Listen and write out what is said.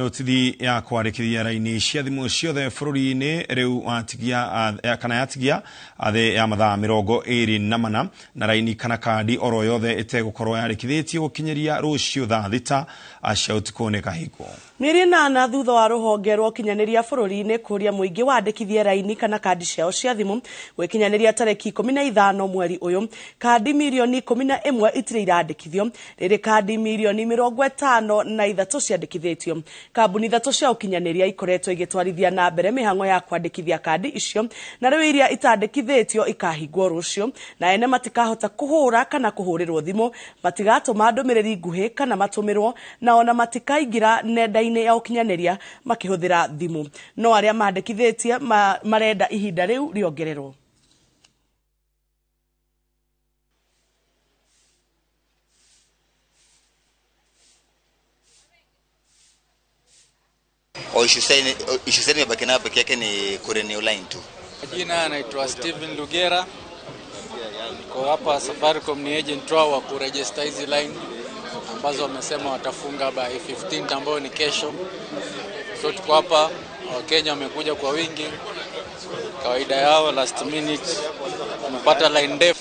Notithi ya kwandĩkithia raini cia thimũ ciothe bũrũri-inĩ rĩu watigia kana yatigia thĩ ya mathaa 24 na raini kana kandi oro yothe ĩtegũkorwo yandĩkithĩtio gũkinyĩria rũciũ thaa 6 cia ũtukũ nĩ kahingwo. Mĩeri 8 thutha wa rũhonge rwa ũkinyanĩria bũrũri-inĩ kũria mũingĩ wandĩkithie raini kana kandi ciao cia thimũ gwĩkinyanĩria tarĩki 15 mweri ũyũ, kandi mirioni 11 itirĩ irandĩkithio, rĩrĩ kandi mirioni 53 ciandĩkithĩtio. Kambuni 3 cia ũkinyanĩria ikoretwo igĩtwarithia na mbere mĩhang'o ya kwandĩkithia kandi icio, na rĩu iria itandĩkithĩtio ikahingwo rũciũ, na ene matikahota kũhũra kana kũhũrĩrwo thimũ, matigatũma ndũmĩrĩri nguhĩ kana matũmĩrwo, na ona matikaingĩra nenda-inĩ ya ũkinyanĩria makĩhũthĩra thimũ. No arĩa mandĩkithĩtie marenda ihinda rĩu rĩongererwo. Issue sasa imebaki nayo peke yake ni kurenew line tu. Jina naitwa Steven Lugera. Niko hapa Safaricom, ni agent wao wa kuregister hizi line ambazo wamesema watafunga by 15 ambayo ni kesho. So tuko hapa, Wakenya wamekuja kwa wingi. Kawaida yao last minute wamepata line ndefu.